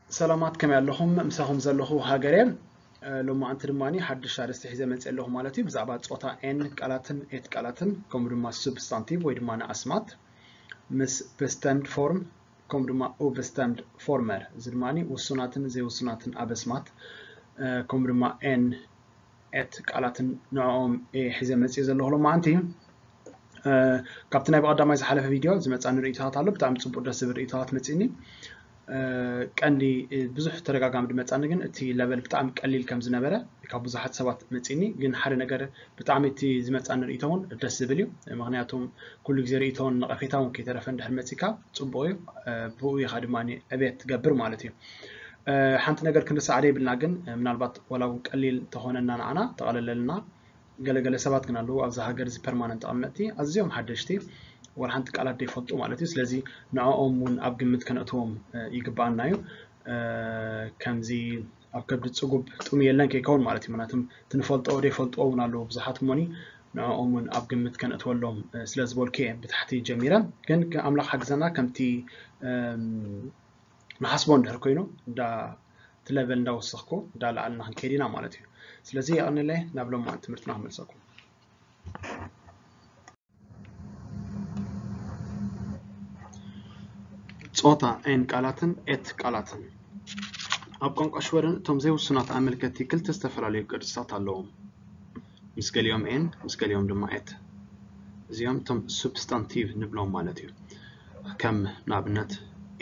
ሰላማት፣ ከመይ ኣለኹም? ምሳኹም ዘለኹ ሃገር እየ። እ፣ ሎማዓንቲ ድማ ሓድሽ ኣርእስቲ ሒዘ መፅእ ኣለኹ ማለት እዩ። ብዛዕባ ፆታ ኤን ቃላትን ኤት ቃላትን ከምኡ ድማ ሱብስታንቲቭ ወይ ድማ ንኣስማት ምስ በስተምድ ፎርም ከምኡ ድማ ኡብስተምድ ፎርመር፣ እዚ ድማ ውሱናትን ዘይውሱናትን ኣበስማት፣ እ፣ ከምኡ ድማ ኤን ኤት ቃላትን ንዕኦም እየ ሒዘ መፅእ ዘለኹ ሎማዓንቲ። እ፣ ካብቲ ናይ ብቐዳማይ ዝሓለፈ ቪድዮ ዝመፃኒ ርእይቶታት ኣሎ። ብጣዕሚ ፅቡቅ ደስ ዝብል ርእይቶታት መፂኒ። እ፣ ቀንዲ፣ እ፣ ብዙሕ ተደጋጋሚ ዝመፃኒ ግን እቲ ለቨል ብጣዕሚ ቀሊል ከም ዝነበረ ካብ ብዙሓት ሰባት መፂኒ። ግን ሓደ ነገር ብጣዕሚ እቲ ዝመፃኒ ርእይቶ እውን ደስ ዝብል እዩ። ምክንያቱም ኩሉ ግዜ ርእይቶን ነቐፌታ እውን ከይተረፈ እንድሕር መፂካ ፅቡቅ እዩ። እ፣ ብኡ ኢኻ ድማ ዕቤት ትገብር ማለት እዩ። እ፣ ሓንቲ ነገር ክንርስዓ ዘይብልና ግን፣ እ፣ ምናልባት ዋላ እውን ቀሊል እንተኾነና ንዓና ተቐለለልና፣ ገለገለ ሰባት ግን ኣለዉ ኣብዚ ሃገር እዚ ፐርማነንት ተቐመጥቲ ኣዝዮም ሓደሽቲ ዋላ ሓንቲ ቃላት ዘይፈልጡ ማለት እዩ። ስለዚ ንዕኦም እውን ኣብ ግምት ከነእትዎም፣ እ፣ ይግባኣና እዩ። እ፣ ከምዚ ኣብ ከብዲ ፅጉብ ጥሙይ የለን ከይከውን ማለት እዩ። ምክንያቱም እቲ ንፈልጦ ዘይፈልጥዎ እውን ኣለዉ ብዙሓት እሞኒ ንዕኦም እውን ኣብ ግምት ከነእትወሎም፣ እ፣ ስለ ዝበልኩ እየ ብታሕቲ ጀሚረ። ግን ኣምላኽ ሓግዘና ከምቲ፣ እም፣ ንሓስቦ እንድሕር ኮይኑ እንዳ እቲ ለቨል እንዳወሰኽኩ እንዳለዓልና ክንከይድ ኢና ማለት እዩ። ስለዚ የቐንለይ ናብ ሎማዓንቲ ትምህርትና ክመልሰኩም። ጾታ ኤን ቃላትን ኤት ቃላትን። ኣብ ቋንቋ ሽወደን እቶም ዘይውሱናት ኣመልከቲ ክልተ ዝተፈላለዩ ቅርጽታት ኣለዎም። ምስ ገሊኦም ኤን ምስ ገሊኦም ድማ ኤት። እዚኦም እቶም ሱብስታንቲቭ ንብሎም ማለት እዩ። ከም ንኣብነት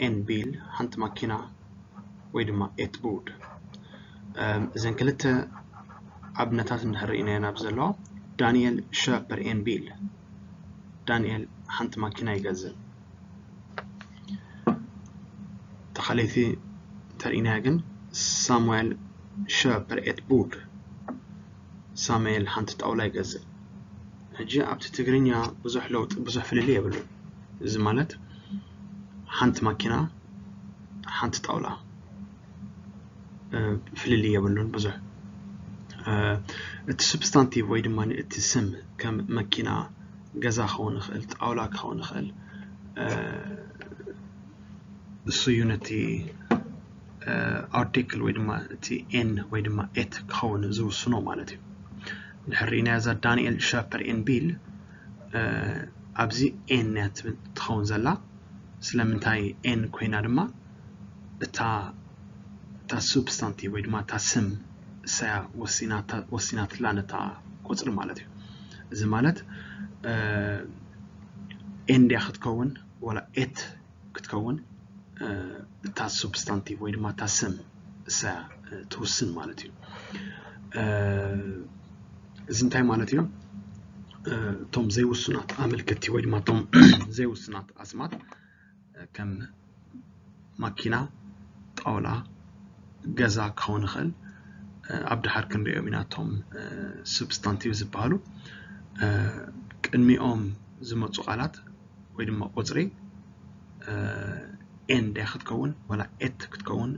ኤን ቢል ሓንቲ ማኪና ወይ ድማ ኤት ቡድ። እም፣ እዘን ክልተ ኣብነታት እንድሕር ርኢናየን ኣብ ዘለዋ ዳንኤል ሸፐር ኤን ቢል። ዳንኤል ሓንቲ ማኪና ይገዝእ። ተኻለይቲ እንተርኢናያ ግን ሳሙኤል ሸፐር ኤት ቡድ። ሳሙኤል ሓንቲ ጣውላ ይገዝእ። ሕጂ ኣብቲ ትግርኛ ብዙሕ ለውጢ፣ ብዙሕ ፍልልይ የብሉን። እዚ ማለት ሓንቲ ማኪና፣ ሓንቲ ጣውላ፣ እ፣ ፍልልይ የብሉን ብዙሕ። እ፣ እቲ ሱብስታንቲቭ ወይ ድማ እቲ ስም ከም መኪና፣ ገዛ ክኸውን ይኽእል፣ ጣውላ ክኸውን ይኽእል። እ፣ እሱ እዩ ነቲ፣ እ፣ ኣርቲክል ወይ ድማ እቲ ኤን ወይ ድማ ኤት ክኸውን ዝውስኖ ማለት እዩ። እንድሕር ርኢናዮ እዛ ዳንኤል ሸፐር ኤን ቢል፣ እ፣ ኣብዚ ኤን እያ ትብል ትኸውን ዘላ። ስለምንታይ ኤን ኮይና ድማ እታ፣ እታ ሱብስታንቲቭ ወይ ድማ እታ ስም እሳያ ወሲናታ-፣ ወሲናትላ ነታ ቁጽሪ ማለት እዩ። እዚ ማለት፣ እ፣ ኤን ድያ ክትከውን ዋላ ኤት ክትከውን፣ እ፣ እታ ሱብስታንቲቭ ወይ ድማ እታ ስም እሳ፣ እ፣ ትውስን ማለት እዩ። እ፣ እዚ እንታይ ማለት እዩ? እ፣ እቶም ዘይውሱናት ኣመልከቲ ወይ ድማ እቶም ዘይውሱናት ኣስማት፣ እ፣ ከም ማኪና፣ ጣውላ፣ ገዛ ክኸውን ይኽእል። እ፣ ኣብ ደሓር ክንሪኦም ኢና እቶም፣ እ፣ ሱብስታንቲቭ ዝበሃሉ። እ፣ ቅድሚኦም ዝመፁ ቃላት ወይ ድማ ቁፅሪ፣ እ፣ ኤን ድያ ክትከውን ዋላ ኤት ክትከውን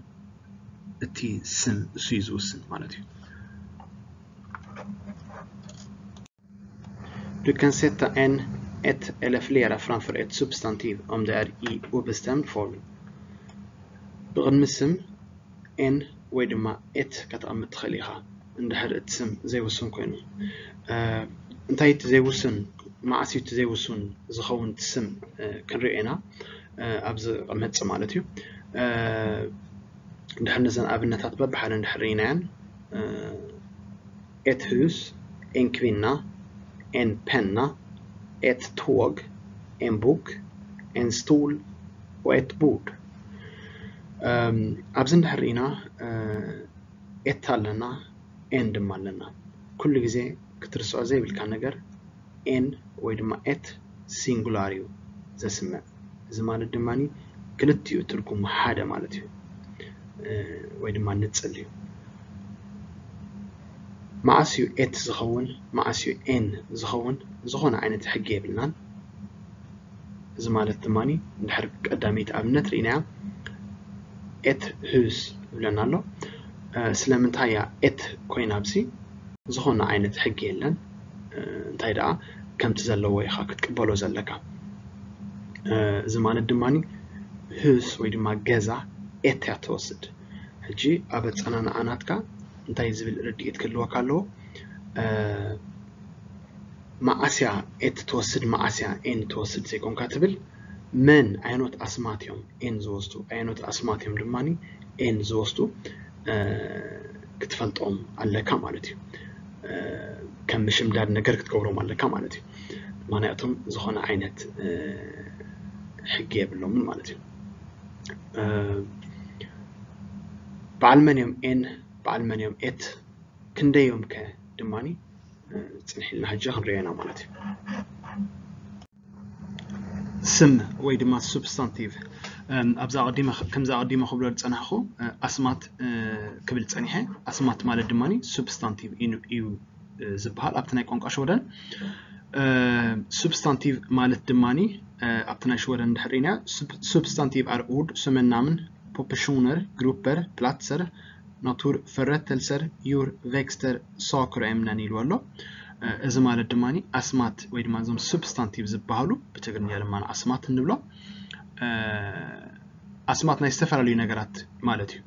እቲ ስም እሱ እዩ ዝውስን ማለት እዩ። Du kan sätta en, ett eller flera framför ett substantiv om det är i obestämd form. ብቕድሚ ስም ኤን ወይ ድማ ኤት ከተቐምጥ ትኽእል ኢኻ፣ እንድሕር እቲ ስም ዘይውሱን ኮይኑ። እ፣ እንታይ እቲ ዘይውሱን፣ መዓስ እዩ እቲ ዘይውሱን ዝኸውን እቲ ስም፣ እ፣ ክንሪኦ ኢና፣ እ፣ ኣብዚ ክመጽእ ማለት እዩ። እ፣ እንድሕር ነዘን ኣብነታት በብሓደ እንድሕር ርኢናየን፣ እ፣ et hus, en kvinna, en penna, ett tåg, en bok, en stol och ett bord. እም፣ ኣብዚ እንድሕር ርኢና፣ እ፣ ኤት ኣለና፣ ኤን ድማ ኣለና። ኩሉ ግዜ ክትርስዖ ዘይብልካ ነገር ኤን ወይ ድማ ኤት ሲንጉላር እዩ ዘስምዕ። እዚ ማለት ድማ ክልቲኡ ትርጉሙ ሓደ ማለት እዩ፣ እ፣ ወይ ድማ ንጽል እዩ። መዓስ እዩ ኤት ዝኸውን፣ መዓስ እዩ ኤን ዝኸውን፣ ዝኾነ ዓይነት ሕጊ የብልናን። እዚ ማለት ድማ እንድሕር ቀዳመይቲ ኣብነት ርኢናያ፣ et hus ይብለና ኣሎ። እ፣ ስለምንታይ እያ ኤት ኮይና ኣብዚ? ዝኾነ ዓይነት ሕጊ የለን። እ፣ እንታይ ደኣ ከምቲ ዘለዎ ኢኻ ክትቅበሎ ዘለካ። እ፣ እዚ ማለት ድማ hus ወይ ድማ ገዛ ኤት እያ ትወስድ። ሕጂ ኣብ ኣጸናንዓ ናትካ እንታይ ዝብል ርድኢት ክህልወካ ኣለዎ? መዓስያ ኤት ትወስድ፣ መዓስያ ኤን ትወስድ ዘይኮንካ ትብል፣ መን፣ ኣየኖት ኣስማት እዮም ኤን ዝወስዱ፣ ኣየኖት ኣስማት እዮም ድማ ኤን ዝወስዱ ክትፈልጦም ኣለካ ማለት እዩ። ከም ምሽምዳድ ነገር ክትገብሮም ኣለካ ማለት እዩ። ምክንያቱም ዝኾነ ዓይነት ሕጊ የብሎምን ማለት እዩ። በዓል መን እዮም ኤን፣ በዓል መን እዮም ኤት፣ ክንደይ እዮም ከ ድማ ጽንሕ ኢልና ሕጂ ክንሪኦ ኢና ማለት እዩ። ስም ወይ ድማ ሱብስታንቲቭ፣ ኣብዛ ኣቐዲመ፣ ከምዛ ኣቐዲመ ክብሎ ዝጸናሕኩ ኣስማት ክብል ጸኒሐ። ኣስማት ማለት ድማ ሱብስታንቲቭ እዩ ዝበሃል ኣብቲ ናይ ቋንቋ ሽወደን። ሱብስታንቲቭ ማለት ድማ ኣብቲ ናይ ሽወደን እንድሕር ርኢና፣ ሱብስታንቲቭ ኣር ኡርድ ሶመን ናምን ፖፕሹነር ግሩፐር ፕላትሰር ናቱር ፈረተልሰር ዩር ቬክስተር ሳክር ኤምነን ኢሉ ኣሎ። እዚ ማለት ድማ ኣስማት ወይ ድማ እዞም ሱብስታንቲቭ ዝበሃሉ፣ ብትግርኛ ድማ ኣስማት እንብሎ፣ ኣስማት ናይ ዝተፈላለዩ ነገራት ማለት እዩ።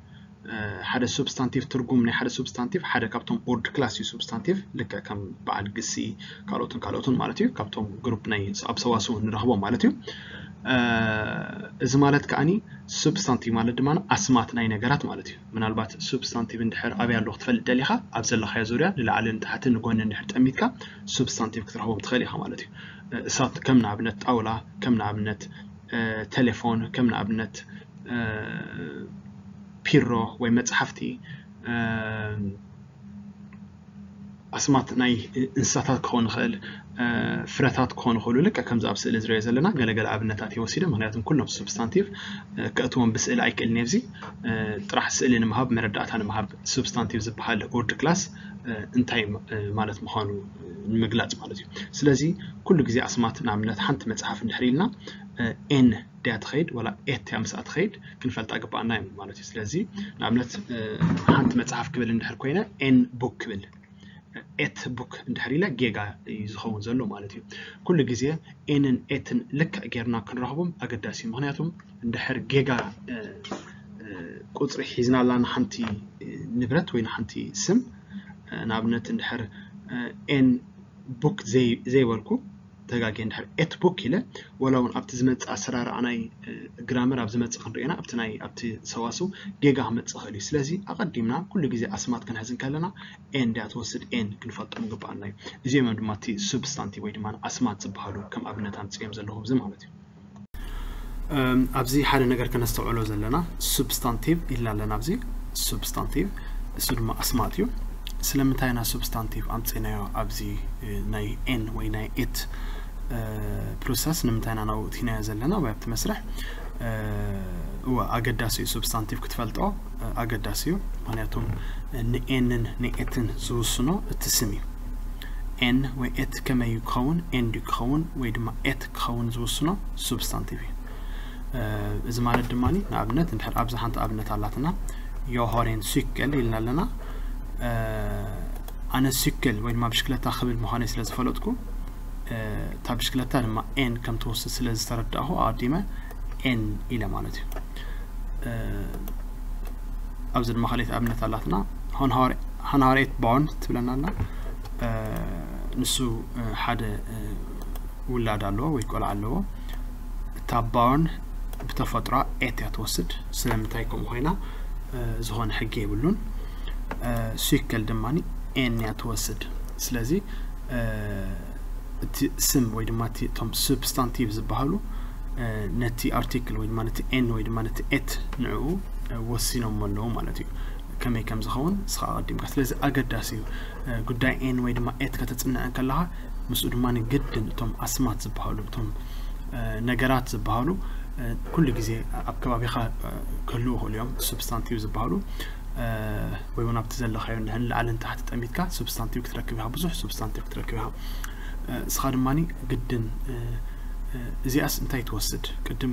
ሓደ ሱብስታንቲቭ፣ ትርጉም ናይ ሓደ ሱብስታንቲቭ፣ ሓደ ካብቶም ኦርድ ክላስ እዩ ሱብስታንቲቭ፣ ልክዕ ከም በዓል ግሲ፣ ካልኦትን ካልኦትን ማለት እዩ። ካብቶም ግሩፕ ናይ ኣብ ሰዋስው ንረኽቦም ማለት እዩ። እዚ ማለት ከዓኒ ሱብስታንቲቭ ማለት ድማ ኣስማት ናይ ነገራት ማለት እዩ። ምናልባት ሱብስታንቲቭ እንድሕር ኣበይ ኣሎ ክትፈልጥ ደሊኻ፣ ኣብ ዘለኻዮ ዙርያ ንላዕልን ንታሕትን ንጎኒ እንድሕር ጠሚትካ ሱብስታንቲቭ ክትረኽቦም ትኽእል ኢኻ ማለት እዩ። እሳት ከም ንኣብነት ጣውላ፣ ከም ንኣብነት ቴሌፎን፣ ከም ንኣብነት ፒሮ ወይ መጽሓፍቲ፣ ኣስማት ናይ እንስሳታት ክኸውን ይኽእል፣ ፍረታት ክኾኑ ይኽእሉ። ልክዕ ከምዚ ኣብ ስእሊ ዝሪኦ ዘለና ገለገለ ኣብነታት እየ ወሲደ፣ ምክንያቱም ኩሎም ሱብስታንቲቭ ከእትዎም ብስእሊ ኣይክእልን እየ። ኣብዚ ጥራሕ ስእሊ ንምሃብ፣ መረዳእታ ንምሃብ፣ ሱብስታንቲቭ ዝበሃል ኦርድ ክላስ እንታይ ማለት ምዃኑ ንምግላጽ ማለት እዩ። ስለዚ ኩሉ ግዜ ኣስማት፣ ንኣብነት ሓንቲ መጽሓፍ እንድሕር ኢልና ኤን ድያ ትኸይድ ወላ ኤት እያ ምስኣ ትኸይድ ክንፈልጣ ግባኣና እዩ ማለት እዩ። ስለዚ ንኣብነት ሓንቲ መጽሓፍ ክብል እንድሕር ኮይነ ኤን ቡክ ክብል፣ ኤት ቡክ እንድሕር ኢለ ጌጋ እዩ ዝኸውን ዘሎ ማለት እዩ። ኩሉ ግዜ ኤንን ኤትን ልክዕ ጌርና ክንረኽቦም ኣገዳሲ እዩ። ምክንያቱም እንድሕር ጌጋ ቁፅሪ ሒዝናላ ንሓንቲ ንብረት ወይ ንሓንቲ ስም፣ ንኣብነት እንድሕር ኤን ቡክ ዘይበልኩ፣ ተጋጌ እንድሕር ኤት ቡክ ኢለ፣ ወላ እውን ኣብቲ ዝመጽእ ኣሰራርዓ ናይ ግራመር ኣብ ዝመጽእ ክንሪኦ ኢና፣ ኣብቲ ናይ ኣብቲ ሰዋስው ጌጋ ክመጽእ ይኽእል እዩ። ስለዚ ኣቐዲምና ኩሉ ግዜ ኣስማት ክንሕዝ እንከለና ኤን ድያ ትወስድ ኤን ክንፈልጦ ምግባኣና እዩ። እዚኦም እዮም ድማ እቲ ሱብስታንቲቭ ወይ ድማ ኣስማት ዝበሃሉ ከም ኣብነት ኣምጽኦም ዘለኹ ኣብዚ ማለት እዩ። ኣብዚ ሓደ ነገር ከነስተውዕሎ ዘለና ሱብስታንቲቭ ኢልና ኣለና። ኣብዚ ሱብስታንቲቭ እሱ ድማ ኣስማት እዩ። ስለምንታይ ኢና ሱብስታንቲቭ ኣምፂናዮ ኣብዚ ናይ ኤን ወይ ናይ ኤት ፕሮሰስ ንምንታይ ኢና ናብኡ እቲናዮ ዘለና ወይ ኣብቲ መስርሕ? እወ፣ ኣገዳሲ እዩ። ሱብስታንቲቭ ክትፈልጦ ኣገዳሲ እዩ። ምክንያቱም ንኤንን ንኤትን ዝውስኖ እቲ ስም እዩ። ኤን ወይ ኤት ከመይ እዩ ክኸውን፣ ኤን ድዩ ክኸውን ወይ ድማ ኤት ክኸውን ዝውስኖ ሱብስታንቲቭ እዩ። እዚ ማለት ድማ ንኣብነት እንድሕር ኣብዚ ሓንቲ ኣብነት ኣላትና፣ ዮሃሬን ሲክል ኢልና ኣለና። ኣነ ሲክል ወይ ድማ ብሽክለታ ክብል ምዃነይ ስለ ዝፈለጥኩ፣ እታ ብሽክለታ ድማ ኤን ከም ትወስድ ስለ ዝተረዳእኹ ኣቐዲመ ኤን ኢለ ማለት እዩ። ኣብዚ ድማ ካልኣይቲ ኣብነት ኣላትና፣ ሃንሃሬት ባርን ትብለና ኣላ። ንሱ ሓደ ውላድ ኣለዎ ወይ ቆልዓ ኣለዎ። እታ ባርን ብተፈጥሯ ኤት እያ ትወስድ። ስለምንታይ ከምኡ ኮይና? ዝኾነ ሕጊ የብሉን። ሲክል ድማ ኤን እያ ትወስድ። ስለዚ እቲ ስም ወይ ድማ እቶም ሱብስታንቲቭ ዝበሃሉ ነቲ ኣርቲክል ወይ ድማ ነቲ ኤን ወይ ድማ ነቲ ኤት ንዕኡ ወሲኖም ኣለዉ ማለት እዩ። ከመይ ከም ዝኸውን ንስኻ ኣቐዲምካ። ስለዚ ኣገዳሲ እዩ ጉዳይ ኤን ወይ ድማ ኤት ከተጽንዕ እንከለኻ፣ ምስኡ ድማ ግድን እቶም ኣስማት ዝበሃሉ፣ እቶም ነገራት ዝበሃሉ ኩሉ ግዜ ኣብ ከባቢኻ ክህልዉ ይኽእሉ እዮም። ሱብስታንቲቭ ዝበሃሉ ወይ እውን ኣብቲ ዘለኻዮ ንላዕሊ ንታሕቲ ጠሚትካ ሱብስታንቲቭ ክትረክብ ኢኻ፣ ብዙሕ ሱብስታንቲቭ ክትረክብ ኢኻ። እስኻ ድማ ግድን እዚኣስ እንታይ ትወስድ? ቅድም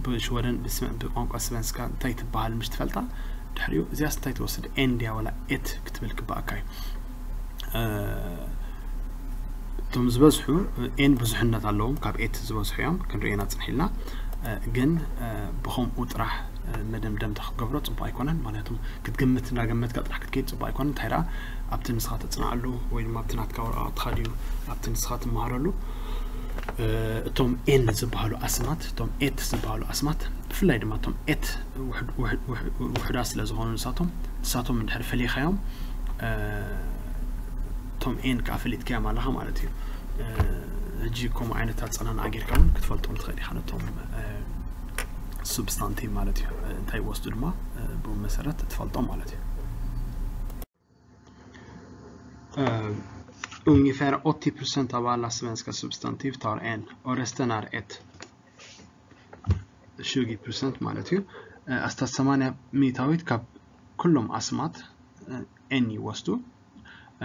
ብሽወደን ብቋንቋ ስቨንስካ እንታይ ትበሃል ምሽ ትፈልጣ? ድሕሪኡ እዚኣስ እንታይ ትወስድ? ኤን ድያ ወላ ኤት ክትብል ክበኣካ እዩ። እቶም ዝበዝሑ ኤን ብዙሕነት ኣለዎም፣ ካብ ኤት ዝበዝሑ እዮም፣ ክንርእየና ጽንሕ ኢልና። ግን ብኸምኡ ጥራሕ መደምደምታ ክትገብሮ ፅቡቅ ኣይኮነን። ምክንያቱም ክትግምት እንዳገመትካ ጥራሕ ክትከይድ ፅቡቅ ኣይኮነን። እንታይ ደኣ ኣብቲ ንስኻ ተፅናዓሉ ወይ ድማ ኣብቲ ናትካ ወረቃቅትኻ ድዩ ኣብቲ ንስኻ ትመሃረሉ እቶም ኤን ዝበሃሉ ኣስማት እቶም ኤት ዝበሃሉ ኣስማት ብፍላይ ድማ እቶም ኤት ውሕዳ ስለ ዝኾኑ ንሳቶም ንሳቶም እንድሕር ፈሊኻዮም እቶም ኤን ከዓ ፈሊጥካዮም ኣለኻ ማለት እዩ። ሕጂ ከምኡ ዓይነት ኣፀናንዓ ጌርካ እውን ክትፈልጦም ትኽእል ኢኻ ነቶም ሱብስታንቲቭ ማለት እዩ። እንታይ ይወስዱ ድማ ብኡ መሰረት ትፈልጦም ማለት እዩ። Ungefär åttio procent av alla svenska substantiv tar en och resten är ett. tjugo procent ማለት እዩ። ኣስታት ሰማንያ ሚእታዊት ካብ ኩሎም ኣስማት ኤን ይወስዱ።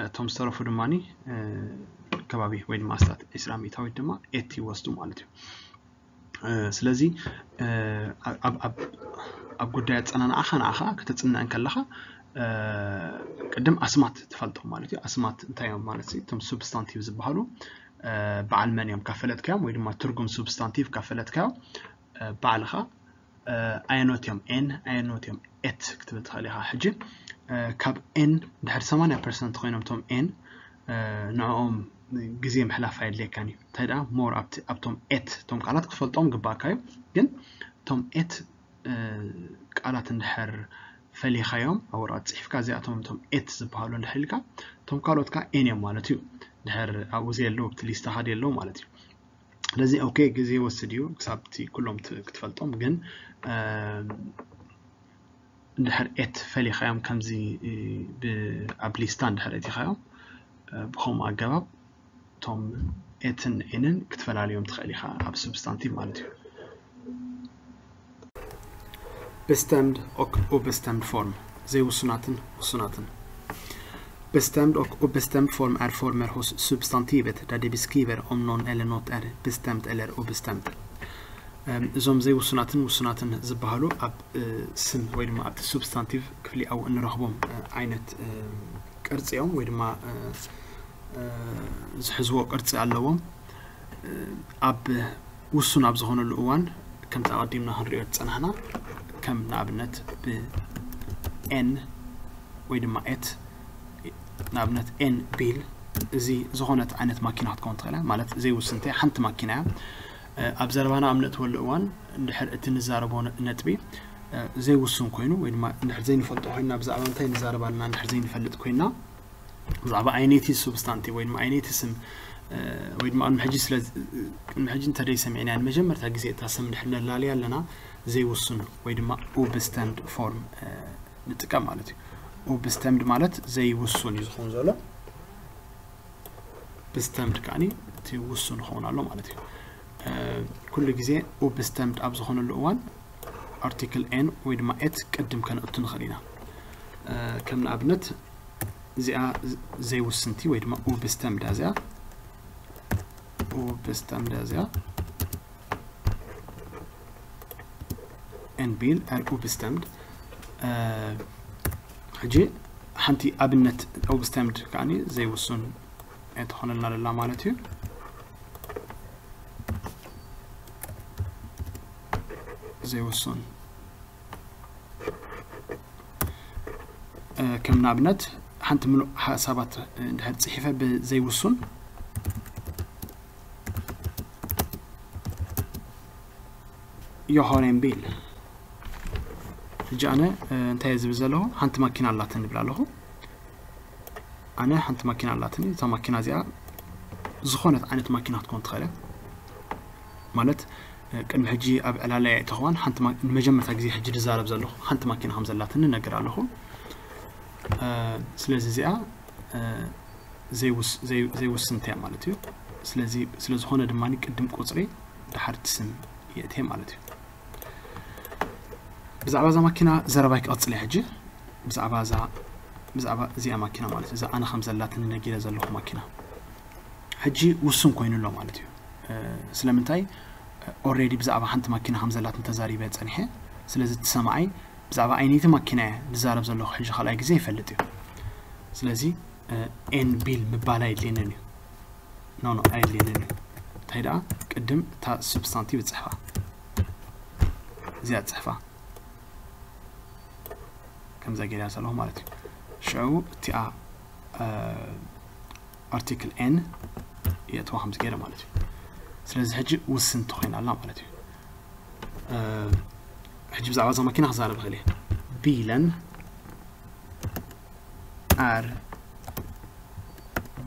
እቶም ዝተረፉ ድማ ከባቢ ወይ ድማ ኣስታት ዒስራ ሚእታዊት ድማ ኤት ይወስዱ ማለት እዩ። ስለዚ ኣብ ጉዳይ ኣፀናንዓኻ ንዓኻ ከተፅንዕ እንከለኻ ቅድም ኣስማት ትፈልጦም ማለት እዩ። ኣስማት እንታይ እዮም ማለት እቶም ሱብስታንቲቭ ዝበሃሉ በዓል መን እዮም ካብ ፈለጥካዮም ወይ ድማ ትርጉም ሱብስታንቲቭ ካብ ፈለጥካዮም ባዕልኻ ኣየኖት እዮም ኤን ኣየኖት እዮም ኤት ክትብል ትኽእል ኢኻ። ሕጂ ካብ ኤን ድሕር ሰማንያ ፐርሰንት ኮይኖም እቶም ኤን ንዕኦም ግዜ ምሕላፍ ኣየድልየካን እዩ። እንታይ ደኣ ሞር ኣብቶም ኤት እቶም ቃላት ክፈልጦም ግባእካ እዩ። ግን እቶም ኤት ቃላት እንድሕር ፈሊኻዮም ኣብ ወረቐት ፅሒፍካ እዚኣቶም እቶም ኤት ዝበሃሉ እንድሕር ኢልካ እቶም ካልኦት ከዓ ኤን እዮም ማለት እዩ። ድሕር ኣብኡ ዘየለዉ ኣብቲ ሊስታ ሃደ ኣለዉ ማለት እዩ። ስለዚ ኦኬ ግዜ ይወስድ እዩ ክሳብ እቲ ኩሎም ክትፈልጦም ግን እንድሕር ኤት ፈሊኻዮም ከምዚ ኣብ ሊስታ እንድሕር እቲኻዮም ብኸምኡ ኣገባብ እቶም ኤትን ኤንን ክትፈላልዮም ትኽእል ኢኻ ኣብ ሱብስታንቲቭ ማለት እዩ። Bestämd och obestämd form. ዘይውሱናትን ውሱናትን። Bestämd och obestämd form är former hos substantivet där de beskriver om någon eller något är bestämt eller obestämt. እዞም ዘይውሱናትን ውሱናትን ዝበሃሉ ኣብ ስም ወይ ድማ ኣብቲ ሱብስታንቲቭ ክፍሊኣዊ እንረኽቦም ዓይነት ቅርፂ እዮም ወይ ድማ ዝሕዝዎ ቅርፂ ኣለዎም። ኣብ ውሱን ኣብ ዝኾነሉ እዋን ከምቲ ኣቐዲምና ክንሪኦ ዝፀናሕና ከም ንኣብነት ብኤን ወይ ድማ ኤት ንኣብነት ኤን ቢል እዚ ዝኾነት ዓይነት ማኪና ክትከውን ትኽእል ማለት ዘይውስንተ ሓንቲ ማኪና እያ። ኣብ ዘረባና ኣብ ነእትወሉ እዋን እንድሕር እቲ ንዛረቦ ነጥቢ ዘይውሱን ኮይኑ ወይ ድማ እንድሕር ዘይንፈልጦ ኮይንና ብዛዕባ እንታይ ንዛረብ ኣለና እንድሕር ዘይንፈልጥ ኮይንና ብዛዕባ ኣይነይቲ ሱብስታንቲቭ ወይ ድማ ኣይነይቲ ስም ወይ ድማ ቅድሚ ሕጂ ስለ ቅድሚ ሕጂ እንተደይ ሰሚዕና ንመጀመርታ ግዜ እታ ስም እንድሕር ነላልያ ኣለና ዘይውሱን ወይ ድማ ኡብስተምድ ፎርም ንጥቀም ማለት እዩ። ኡብስተምድ ማለት ዘይውሱን እዩ ዝኸውን ዘሎ። ብስተምድ ከዓኒ እቲ ውሱን ይኸውን ኣሎ ማለት እዩ። ኩሉ ግዜ ኡብስተምድ ኣብ ዝኾነሉ እዋን ኣርቲክል ኤን ወይ ድማ ኤት ቅድም ከነእቱ ንኽእል ኢና። ከም ንኣብነት እዚኣ ዘይውስንቲ ወይ ድማ ኡብስተምዳ እዚኣ ኡብስተምዳ እዚኣ ኤን ቢል ኣር ኡብስተምድ ሕጂ ሓንቲ ኣብነት ኡብስተምድ ከዓኒ ዘይውሱን እያ ትኾነልና ደላ ማለት እዩ። ዘይውሱን ከም ንኣብነት ሓንቲ ምሉእ ሓሳባት እንድሕር ፅሒፈ ብዘይውሱን ዮሃን ቢል ሕጂ ኣነ እንታይ ዝብል ዘለኹ ሓንቲ ማኪና ኣላትኒ ይብል ኣለኹ። ኣነ ሓንቲ ማኪና ኣላትኒ እዛ ማኪና እዚኣ ዝኾነት ዓይነት ማኪና ክትኮን ትኽእል ማለት ቅድሚ ሕጂ ኣብ ዕላላ እያ እተኽዋን ንመጀመርታ ግዜ ሕጂ ዝዛረብ ዘለኹ ሓንቲ ማኪና ከም ዘላትኒ ነገር ኣለኹ። ስለዚ እዚኣ ዘይውስንት እያ ማለት እዩ። ስለዚ ስለዝኾነ ድማ ቅድም ቁፅሪ ድሓርቲ ስም የእትየ ማለት እዩ። ብዛዕባ እዛ ማኪና ዘረባይ ክቐፅል እየ ሕጂ ብዛዕባ እዛ ብዛዕባ እዚኣ ማኪና ማለት እዩ። እዛ ኣነ ከም ዘላትኒ ነጊረ ዘለኹ ማኪና ሕጂ ውሱን ኮይኑ ኣሎ ማለት እዩ። ስለምንታይ ኦሬዲ ብዛዕባ ሓንቲ ማኪና ከም ዘላትኒ ተዛሪበ ፀኒሐ። ስለዚ እቲ ሰማዓይ ብዛዕባ ኣይነይቲ ማኪና እየ ዝዛረብ ዘለኹ ሕጂ ካልኣይ ግዜ ይፈልጥ እዩ። ስለዚ ኤን ቢል ምባል ኣየድልየንን እዩ። ኖ ኖ ኣየድልየንን እዩ። እንታይ ደኣ ቅድም እታ ስብስታንቲቭ እፅሕፋ እዚኣ እፅሕፋ ከምዛ ገይራ ዘለኹ ማለት እዩ። ሽዑ እቲኣ ኣርቲክል ኤን የእትዋ ከምዚ ገይረ ማለት እዩ። ስለዚ ሕጂ ውስንቲ ኮይና ኣላ ማለት እዩ። ሕጂ ብዛዕባ እዛ መኪና ክዛረብ እኽእል እየ። Bilen är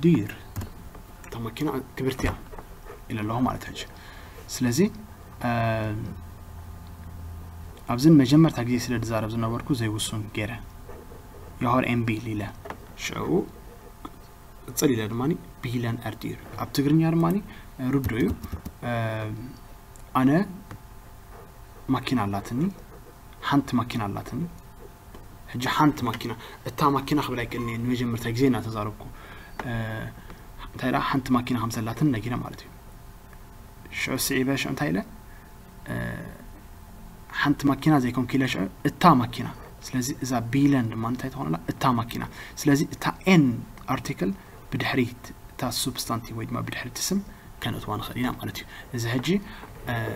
dyr። እታ መኪና ክብርቲ እያ ኢለ ኣለኹ ማለት ሕጂ። ስለዚ ኣብዚ መጀመርታ ግዜ ስለ ዝዛረብ ዝነበርኩ ዘይውሱን ገይረ፣ Jag har en bil ኢለ፣ ሽዑ ቅጽል ኢለ ድማ Bilen är dyr። ኣብ ትግርኛ ድማ ርዱእ እዩ። ኣነ ማኪና ኣላትኒ፣ ሓንቲ ማኪና ኣላትኒ። ሕጂ ሓንቲ ማኪና፣ እታ ማኪና ክብል ኣይክእልን እየ፣ ንመጀመርታ ግዜ እናተዛረብኩ። እንታይ ደኣ ሓንቲ ማኪና ከም ዘላትን ነጊረ ማለት እዩ። ሽዑ ስዒበ፣ ሽዑ እንታይ ኢለ? ሓንቲ ማኪና ዘይኮንኩ ኢለ ሽዑ እታ ማኪና። ስለዚ እዛ Bilen ድማ እንታይ ትኾን ኣላ? እታ ማኪና። ስለዚ እታ ኤን ኣርቲክል ብድሕሪት እታ ሱብስታንቲቭ ወይ ድማ ብድሕሪት ስም ከነእትዋ ንኽእል ኢና ማለት እዩ። እዚ ሕጂ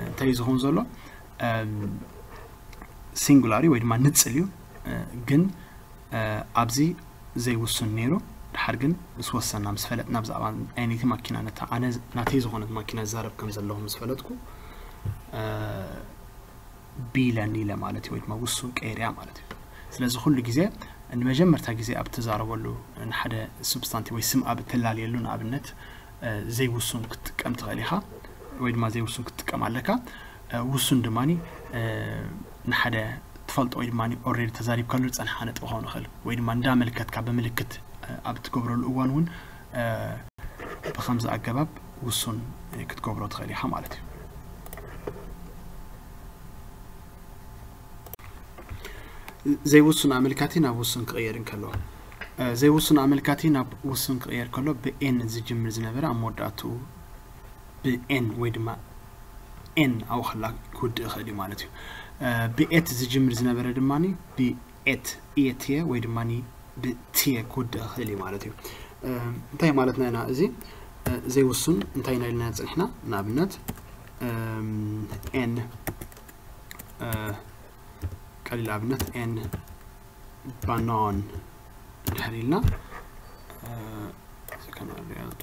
እንታይ እዩ ዝኸውን ዘሎ? ሲንጉላር እዩ ወይ ድማ ንጽል እዩ። ግን ኣብዚ ዘይውሱን ነይሩ። ድሓር ግን ምስ ወሰና፣ ምስ ፈለጥና፣ ብዛዕባ ኣይነይቲ ማኪና፣ ነታ ኣነ ናተይ ዝኾነት ማኪና ዝዛረብ ከም ዘለኹ ምስ ፈለጥኩ፣ Bilen ኢለ ማለት እዩ፣ ወይ ድማ ውሱን ቀይርያ ማለት እዩ። ስለዚ ኩሉ ግዜ ንመጀመርታ ግዜ ኣብ ትዛረበሉ፣ ንሓደ ሱብስታንቲቭ ወይ ስም ኣብ እተላልየሉ፣ ንኣብነት ዘይውሱን ክትጥቀም ትኽእል ኢኻ፣ ወይ ድማ ዘይውሱን ክትጥቀም ኣለካ። ውሱን ድማ ንሓደ ትፈልጦ ወይ ድማ ኦልሬዲ ተዛሪብካሉ ዝጸንሓ ነጥቢ ክኸውን ይኽእል፣ ወይ ድማ እንዳመልከትካ ብምልክት ኣብ ትገብረሉ እዋን እውን ብኸምዚ ኣገባብ ውሱን ክትገብሮ ትኽእል ኢኻ ማለት እዩ። ዘይውሱን ኣመልካቲ ናብ ውሱን ክቕየር እንከሎ፣ ዘይውሱን ኣመልካቲ ናብ ውሱን ክቕየር ከሎ ብኤን ዝጅምር ዝነበረ ኣብ መወዳእትኡ ብኤን ወይ ድማ ኤን ኣብኡ ከላ ክውድእ ይኽእል እዩ ማለት እዩ። ብኤት ዝጅምር ዝነበረ ድማ ብኤት፣ ኤትየ ወይ ድማ ብትየ ክውድእ ይኽእል እዩ ማለት እዩ። እንታይ ማለትና ኢና? እዚ ዘይውሱን እንታይ ኢና ኢልና ጸኒሕና? ንኣብነት ኤን፣ ቀሊል ኣብነት ኤን ባናን እንድሕር ኢልና፣ እዚ ከነርእያቱ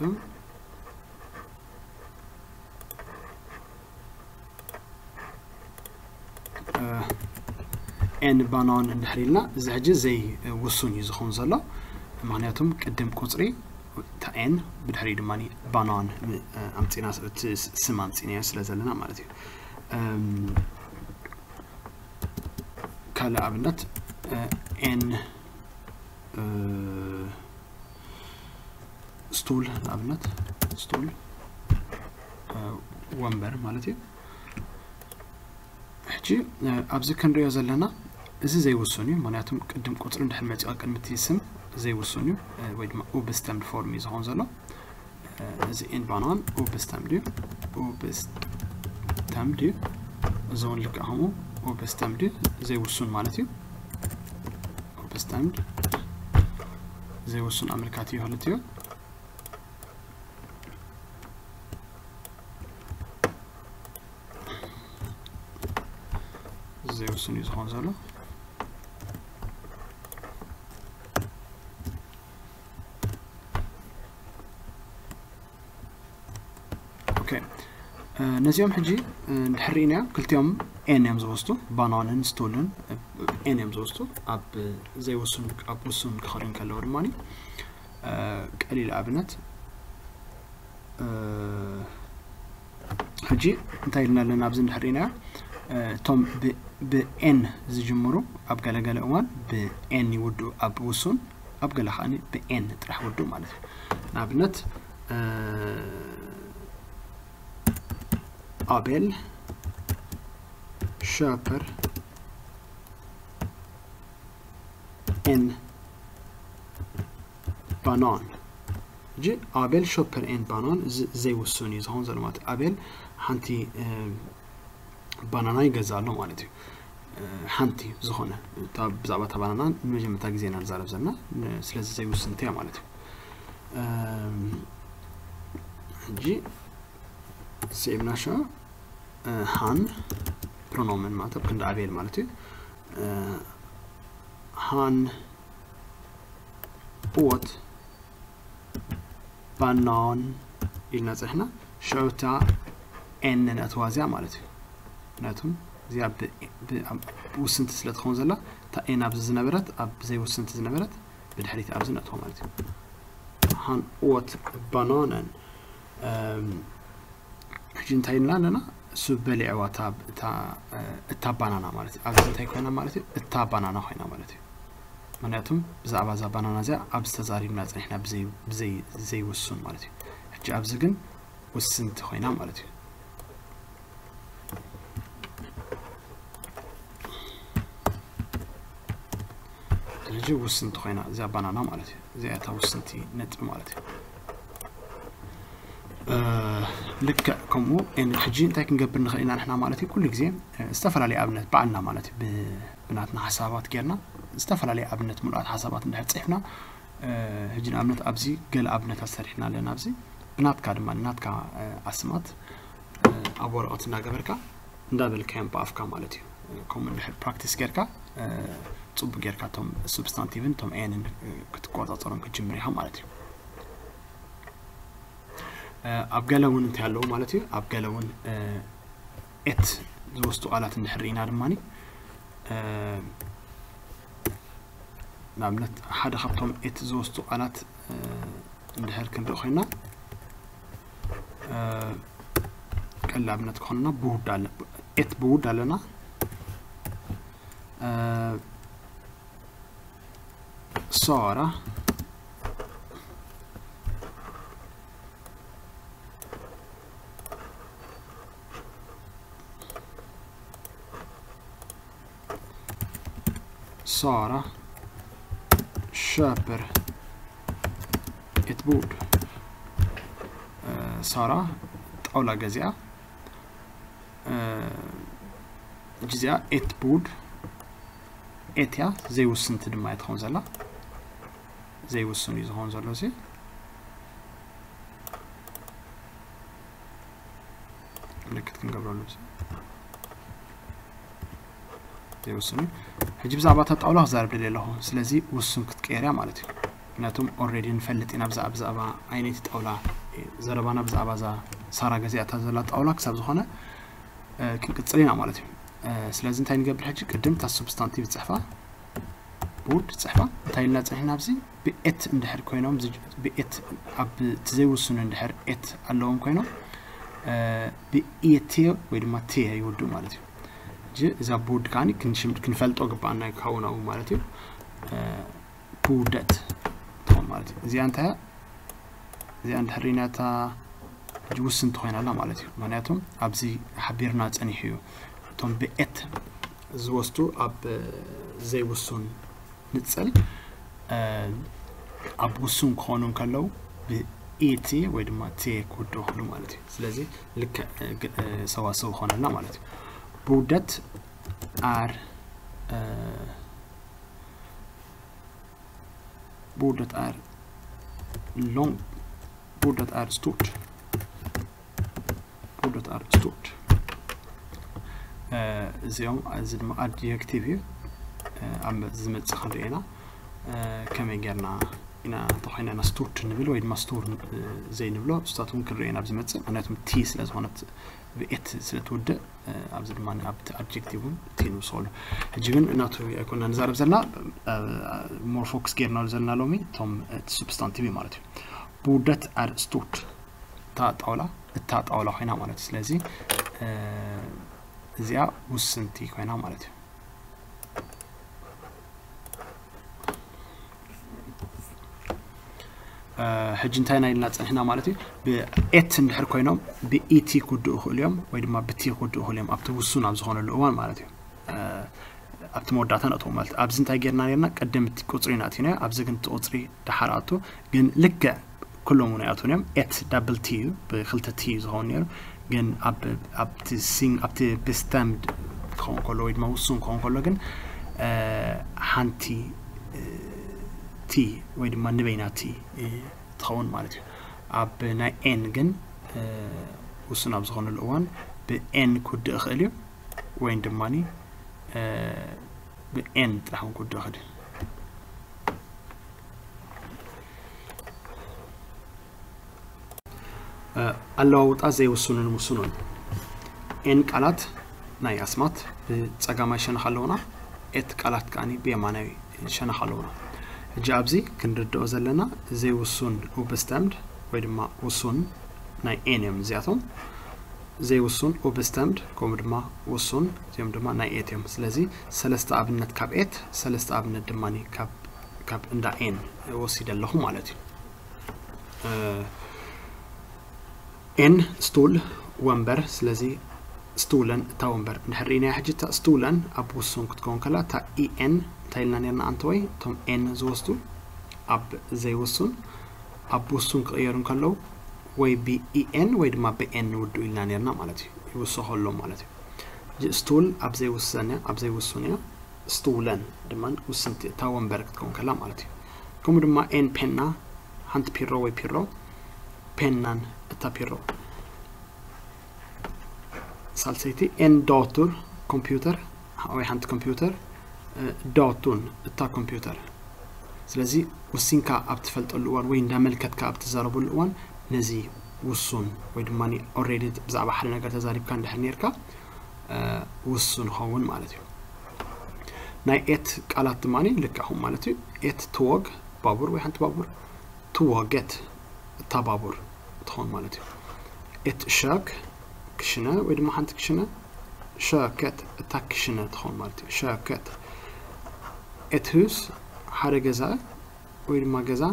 ኤን ባናን እንድሕር ኢልና፣ እዚ ሕጂ ዘይውሱን እዩ ዝኸውን ዘሎ። ምኽንያቱም ቅድም ቁጽሪ እታ ኤን፣ ብድሕሪኡ ድማ ባናን ኣምጺና፣ እቲ ስም ኣምጺናዮ ስለ ዘለና ማለት እዩ። ካልእ ኣብነት ኤን ስቱል፣ ንኣብነት ስቱል ወንበር ማለት እዩ። ሕጂ ኣብዚ ክንሪኦ ዘለና እዚ ዘይውሱን እዩ፣ ምኽንያቱም ቅድም ቁጽሪ እንድሕር መጺኡ ቅድሚ እቲ ስም ዘይውሱን እዩ፣ ወይ ድማ ኦብስተምድ ፎርም እዩ ዝኸውን ዘሎ። እዚ ኤን ባናን ኦብስተምድ እዩ፣ ኦብስተምድ እዩ። እዚ እውን ልክዕ ከምኡ ኦብስተምድ እዩ፣ ዘይውሱን ማለት እዩ። ኦብስተምድ ዘይውሱን ኣመልካቲ እዩ ክልቲኡ። ዘይውሱን እዩ ዝኸውን ዘሎ። ኦኬ፣ ነዚኦም ሕጂ እንድሕር ርኢናዮ፣ ክልቲኦም ኤን እዮም ዝወስዱ፣ ባናንን ስቱልን ኤን እዮም ዝወስዱ። ኣብ ዘይውሱን፣ ኣብ ውሱን ክኸዱ እንከለዉ ድማ ቀሊል ኣብነት ሕጂ እንታይ ኢልና ኣለና? ኣብዚ እንድሕር ርኢናዮ፣ እቶም ብኤን ዝጅምሩ ኣብ ገለገለ እዋን ብኤን ይውድኡ ኣብ ውሱን፣ ኣብ ገለ ከኣ ብኤን ጥራሕ ውድኡ ማለት እዩ። ንኣብነት ኣቤል ሸፐር ኤን ባናን። ሕጂ ኣቤል ሸፐር ኤን ባናን ዘይውሱን እዩ ዝኸውን ዘሎ ማለት እዩ። ኣቤል ሓንቲ ባናና ይገዝእ ኣሎ ማለት እዩ። ሓንቲ ዝኾነ፣ ብዛዕባ እታ ባናና ንመጀመርታ ግዜ ኢና ንዛረብ ዘለና። ስለዚ ዘይውስንቲ እያ ማለት እዩ። ሕጂ ስዒብና ሽዑ ሃን ፕሮኖመን ማለት ኣብ ክንዲ ኣቤል ማለት እዩ። Han åt banan ኢልና ጸኒሕና። ሽዑ እታ ኤን ነእትዋ እዚኣ ማለት እዩ። ምክንያቱም እዚኣ ብ- ብ- ኣብ ውስንቲ ስለ ትኸውን ዘላ፣ እታ ኤን ኣብዚ ዝነበረት፣ ኣብ ዘይውስንቲ ዝነበረት ብድሕሪት ኣብዚ ነእትዋ ማለት እዩ። Han åt bananen. ሕጂ እንታይ ኢልና ኣለና? እሱ በሊዕዋ እታ እታ ባናና ማለት እዩ። ኣብዚ እንታይ ኮይና ማለት እዩ? እታ ባናና ኮይና ማለት እዩ። ምክንያቱም ብዛዕባ እዛ ባናና እዚኣ ኣብዚ ተዛሪብና ጸኒሕና፣ ብዘይ ብዘይ ዘይውሱን ማለት እዩ። ሕጂ ኣብዚ ግን ውስንቲ ኮይና ማለት እዩ። ሕጂ ውስንቲ ኮይና እዚኣ ባናና ማለት እዩ። እዚኣ እታ ውስንቲ ነጥቢ ማለት እዩ። እ፣ ልክዕ ከምኡ። እን ሕጂ እንታይ ክንገብር ንኽእል ኢና ንሕና ማለት እዩ? ኩሉ ግዜ እ፣ ዝተፈላለየ ኣብነት ባዕልና ማለት እዩ፣ ብ- ብናትና ሓሳባት ጌርና ዝተፈላለየ ኣብነት ምሉኣት ሓሳባት እንድሕር ጽሕፍና፣ እ፣ ሕጂ ንኣብነት ኣብዚ ገለ ኣብነታት ሰሪሕና ኣለና። ኣብዚ ብናትካ ድማ ናትካ እ፣ ኣስማት እ፣ ኣብ ወረቐት እናገበርካ እንዳበልካዮም ብኣፍካ ማለት እዩ። እ፣ ከምኡ እንድሕር ፕራክቲስ ጌርካ እ፣ ጽቡቅ ጌርካ እቶም ሱብስታንቲቭን እቶም ኤንን እ፣ ክትቆጻጸሮም ክትጅምር ኢኻ ማለት እዩ። እ፣ ኣብ ገለ እውን እንታይ ኣለዉ ማለት እዩ? ኣብ ገለ እውን እ፣ ኤት ዝወስዱ ቃላት እንድሕር ርኢና ድማ እ፣ ንኣብነት ሓደ ካብቶም ኤት ዝወስዱ ቃላት እ፣ እንድሕር ክንርኢ ኮይና እ፣ ቀል ኣብነት ክኾንና ብውድ ኣለ ኤት ብውድ ኣለና እ፣ Sara. Sara köper ett bord. Eh, ሳራ ጣውላ ገዚኣ። እ፣ እዚኣ ኤት ቦርድ ኤት እያ፣ ዘይውስንቲ ድማ እያ ትኸውን ዘላ። ዘይውስን እዩ ዝኸውን ዘሎ እዚ። ምልክት ክንገብረሉ እዚ። ዘይውስን እዩ። ሕጂ ብዛዕባ እታ ጣውላ ክዛረብ ደልየ ኣለኹ። ስለዚ ውሱን ክትቀየር እያ ማለት እዩ። ምክንያቱም ኦልሬዲ ንፈልጥ ኢና ብዛዕባ፣ ብዛዕባ ዓይነይቲ ጣውላ፣ ዘረባና ብዛዕባ እዛ ሳራ ገዚኣታ ዘላ ጣውላ ክሳብ ዝኾነ፣ እ፣ ክንቅጽል ኢና ማለት እዩ። እ፣ ስለዚ እንታይ ንገብር ሕጂ? ቅድም እታ ሱብስታንቲቭ ጽሕፋ፣ ቦርድ ጽሕፋ፣ እንታይ ኢልና ጽሒና ኣብዚ? ብኤት እንድሕር ኮይኖም፣ እዚ ብኤት ኣብ እቲ ዘይውስኑ እንድሕር ኤት ኣለዎም ኮይኖም፣ እ፣ ብኤት ወይ ድማ ቴ ይውድኡ ማለት እዩ። ሕጂ እዛ ቦርድ ከዓኒ ክንሽም-፣ ክንፈልጦ ግባኣና እዩ፣ ካብኡ ናብኡ ማለት እዩ። እ፣ ብውደት ትኾን ማለት እዩ። እዚኣ እንታይ እያ? እዚኣ እንድሕር ርኢናታ ሕጂ ውስንቲ ኮይና ኣላ ማለት እዩ። ምክንያቱ ኣብዚ ሓቢርና ጸኒሑ እዩ። እቶም ብኤት ዝወስዱ ኣብ ዘይውሱን ንጽል፣ እ፣ ኣብ ውሱን ክኾኑ እንከለዉ ብኢቲ ወይ ድማ ቴ ክውድኡ ይኽእሉ ማለት እዩ። ስለዚ ልክዕ፣ እ፣ ግ-፣ እ፣ ሰዋስው ይኾነልና ማለት እዩ። ብውደት ኣር፣ እ፣ Bordet är långt. Bordet är stort. Bordet är stort. እ፣ እዚኦም፣ እዚ ድማ ኣድጀክቲቭ እዩ። እ፣ ኣብ ዝመጽእ ክንርኢ ኢና። እ፣ ከመይ ጌርና ኢና እንተኾይና ኢና ስቱርት ንብል ወይ ድማ ስቱር፣ እ፣ ዘይንብሎ፣ እሱታት እውን ክንርኢ ኢና ኣብ ዝመጽእ። ምክንያቱም ቲ ስለ ዝኾነት ብኤት ስለ ትውድእ፣ እ፣ ኣብዚ ድማ ኣብቲ ኣድጀክቲቭ እውን ቲ ንውስኸሉ። ሕጂ ግን ናቱ ኣይኮና ንዛረብ ዘለና፣ እ፣ ሞር ፎክስ ጌርናሉ ዘለና ሎሚ እቶም፣ እ፣ እቲ ሱብስታንቲቭ እዩ ማለት እዩ። Bordet är stort። እታ ጣውላ፣ እታ ጣውላ ኮይና ማለት እዩ። ስለዚ፣ እ፣ እዚኣ ውስንቲ ኮይና ማለት እዩ። እ፣ ሕጂ እንታይ ኢና ኢልና ጸኒሕና ማለት እዩ? ብኤት እንድሕር ኮይኖም ብኢቲ ክውድኡ ይኽእሉ እዮም ወይ ድማ ብቲ ክውድኡ ይኽእሉ እዮም፣ ኣብቲ ውሱን ኣብ ዝኾነሉ እዋን ማለት እዩ። እ፣ ኣብቲ መወዳእታ ነእትዎ ማለት እዩ። ኣብዚ እንታይ ጌርና ኔርና? ቅድም እቲ ቁጽሪ ኢና ኣቲናዮ፣ ኣብዚ ግን እቲ ቁጽሪ ደሓር ኣቱ። ግን ልክዕ ኩሎም እውን ኣይኣትዉን እዮም። ኤት ዳብል ቲ እዩ፣ ብክልተ ቲ እዩ ዝኸውን ነይሩ። ግን ኣብ፣ ኣብቲ ሲን-፣ ኣብቲ ብስተምድ ክኸውን ከሎ ወይ ድማ ውሱን ክኸውን ከሎ ግን፣ እ፣ ሓንቲ፣ እ፣ ቲ ወይ ድማ ንበይና ቲ፣ እ፣ ትኸውን ማለት እዩ። ኣብ ናይ ኤን ግን፣ እ፣ ውሱን ኣብ ዝኾነሉ እዋን ብኤን ክውድእ ይኽእል እዩ፣ ወይን ድማኒ፣ እ፣ ብኤን ጥራሕ እውን ክውድእ ይኽእል እዩ። ኣለዋውጣ ዘይውሱንን ውሱኑን። ኤን ቃላት ናይ ኣስማት ብጸጋማይ ሸነኽ ኣለውና፣ ኤት ቃላት ከኣ ብየማናይ ሸነኽ ኣለውና። ሕጂ ኣብዚ ክንርድኦ ዘለና ዘይውሱን ኡብስተምድ ወይ ድማ ውሱን ናይ ኤን እዮም እዚኣቶም። ዘይውሱን ኡብስተምድ ከምኡ ድማ ውሱን እዚኦም ድማ ናይ ኤት እዮም። ስለዚ ሰለስተ ኣብነት ካብ ኤት፣ ሰለስተ ኣብነት ድማ ካብ እንዳ ኤን ወሲደ ኣለኹ ማለት እዩ። ኤን ስቱል ወንበር። ስለዚ ስቱለን እታ ወንበር እንድሕር ርኢናያ ሕጂ እታ ስቱለን ኣብ ውሱን ክትከውን ከላ እታ ኢኤን እንታይ ኢልና ነርና ኣንተ ወይ እቶም ኤን ዝወስዱ ኣብ ዘይውሱን ኣብ ውሱን ክቕየሩ እንከለዉ ወይ ብኢኤን ወይ ድማ ብኤን ንውድኡ ኢልና ነርና ማለት እዩ። ይውሰኸሎም ማለት እዩ። ስቱል ኣብ ዘይውሰን እያ፣ ኣብ ዘይውሱን እያ። ስቱለን ድማ ውስንቲ እታ ወንበር ክትከውን ከላ ማለት እዩ። ከምኡ ድማ ኤን ፔና ሓንቲ ፒሮ ወይ ፒሮ ፔናን እታ ፒሮ። ሳልሰይቲ ኤን ዳቱር ኮምፒውተር ወይ ሓንቲ ኮምፒውተር ዳቱን እታ ኮምፒውተር። ስለዚ ውሲንካ ኣብ ትፈልጠሉ እዋን ወይ እንዳመልከትካ ኣብ ትዛረበሉ እዋን ነዚ ውሱን ወይ ድማ ኦሬዲ ብዛዕባ ሓደ ነገር ተዛሪብካ እንድሕር ነርካ ውሱን ኸውን ማለት እዩ። ናይ ኤት ቃላት ድማ ልክዕኹም ማለት እዩ። ኤት ትወግ ባቡር ወይ ሓንቲ ባቡር፣ ትወገት እታ ባቡር ትኸውን ማለት እዩ። ኤት ሸክ ክሽነ ወይ ድማ ሓንቲ ክሽነ፣ ሸከት እታ ክሽነ ትኸውን ማለት እዩ። ሸከት። ኤት ሁስ ሓደ ገዛ ወይ ድማ ገዛ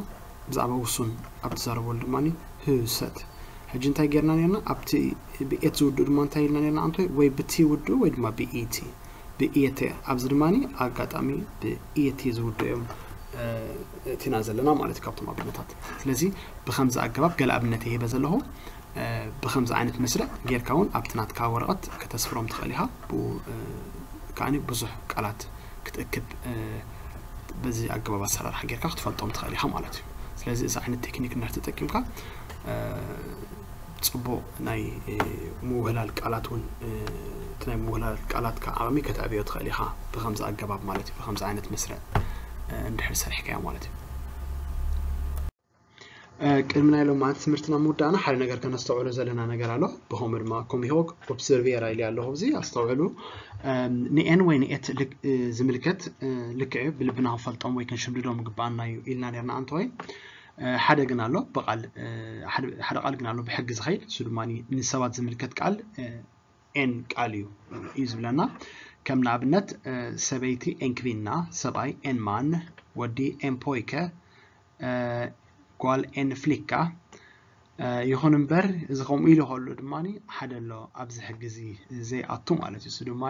ብዛዕባ ውሱን ኣብ ትዛረበሉ ድማ ሁሰት። ሕጂ እንታይ ጌርና ነርና? ኣብቲ ብኤት ዝውድኡ ድማ እንታይ ኢልና ነርና? ኣንተ ወይ ብቲ ውድኡ ወይ ድማ ብኢቲ ብኢቲ ኣብዚ ድማ ኣጋጣሚ ብኢቲ ዝውድኡ እዮም እቲና ዘለና ማለት እዩ ካብቶም ኣብነታት። ስለዚ ብከምዚ ኣገባብ ገለ ኣብነት ይህበ ዘለኹ። ብከምዚ ዓይነት መስርዕ ጌርካ እውን ኣብቲ ናትካ ወረቐት ከተስፍሮም ትኽእል ኢኻ። ብኡ ከዓኒ ብዙሕ ቃላት ክትእክብ በዚ ኣገባብ ኣሰራርሓ ጌርካ ክትፈልጦም ትኽእል ኢኻ ማለት እዩ። ስለዚ እዚ ዓይነት ቴክኒክ እንድሕር ተጠቂምካ ጽቡቕ ናይ ምውህላል ቃላት እውን እቲ ናይ ምውህላል ቃላትካ ዓቕሚ ከተዕብዮ ትኽእል ኢኻ ብከምዚ ኣገባብ ማለት እዩ። ብከምዚ ዓይነት መስርዕ እንድሕር ሰሪሕካዮ ማለት እዩ። ቅድሚ ናይ ሎማዓንቲ ትምህርትና ምውዳእና ሓደ ነገር ከነስተውዕሎ ዘለና ነገር ኣሎ። ብኸምኡ ድማ ኮም ሂወግ ኦብዘርቬራ ኢለ ኣለኹ። ኣብዚ ኣስተውዕሉ። ንኤን ወይ ንኤት ዝምልከት ልክዕ እዩ፣ ብልብና ክንፈልጦም ወይ ክንሽምድዶም ግባኣና እዩ ኢልና ነርና ኣንተ ወይ። ሓደ ግን ኣሎ ብቃል፣ ሓደ ቃል ግን ኣሎ ብሕጊ ዝኸይድ፣ እሱ ድማ ንሰባት ዝምልከት ቃል ኤን ቃል እዩ እዩ ዝብለና። ከም ንኣብነት ሰበይቲ ኤን ክቪና፣ ሰብኣይ ኤን ማን፣ ወዲ ኤን ፖይከ፣ ጓል ኤን ፍሊካ። ይኹን እምበር እዚ ከምኡ ኢሉ ከሎ ድማ ሓደ ኣሎ ኣብዚ ሕጊ እዚ ዘይኣቱ ማለት እዩ። እሱ ድማ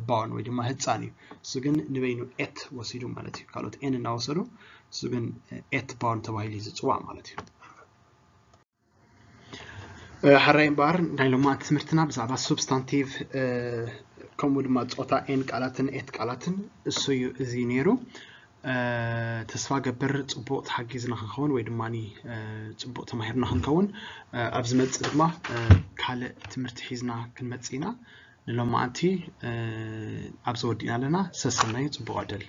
ባውን ወይ ድማ ህፃን እዩ። እሱ ግን ንበይኑ ኤት ወሲዱ ማለት እዩ። ካልኦት ኤን እናወሰዱ እሱ ግን ኤት ባውን ተባሂሉ እዩ ዝፅዋዕ ማለት እዩ። ሓራይ እምበኣር ናይ ሎማዓንቲ ትምህርትና ብዛዕባ ሱብስታንቲቭ ከምኡ ድማ ጾታ ኤን ቃላትን ኤት ቃላትን እሱ እዩ እዚ ነይሩ። ተስፋ ገብር ጽቡቕ ተሓጊዝና ክንከውን ወይ ድማ ጽቡቕ ተማሂርና ክንከውን። ኣብ ዝመጽእ ድማ ካልእ ትምህርቲ ሒዝና ክንመጽእ ኢና። ንሎማዓንቲ ኣብዚ ወዲእና ኣለና። ሰሰናዩ፣ ጽቡቕ ዕድል።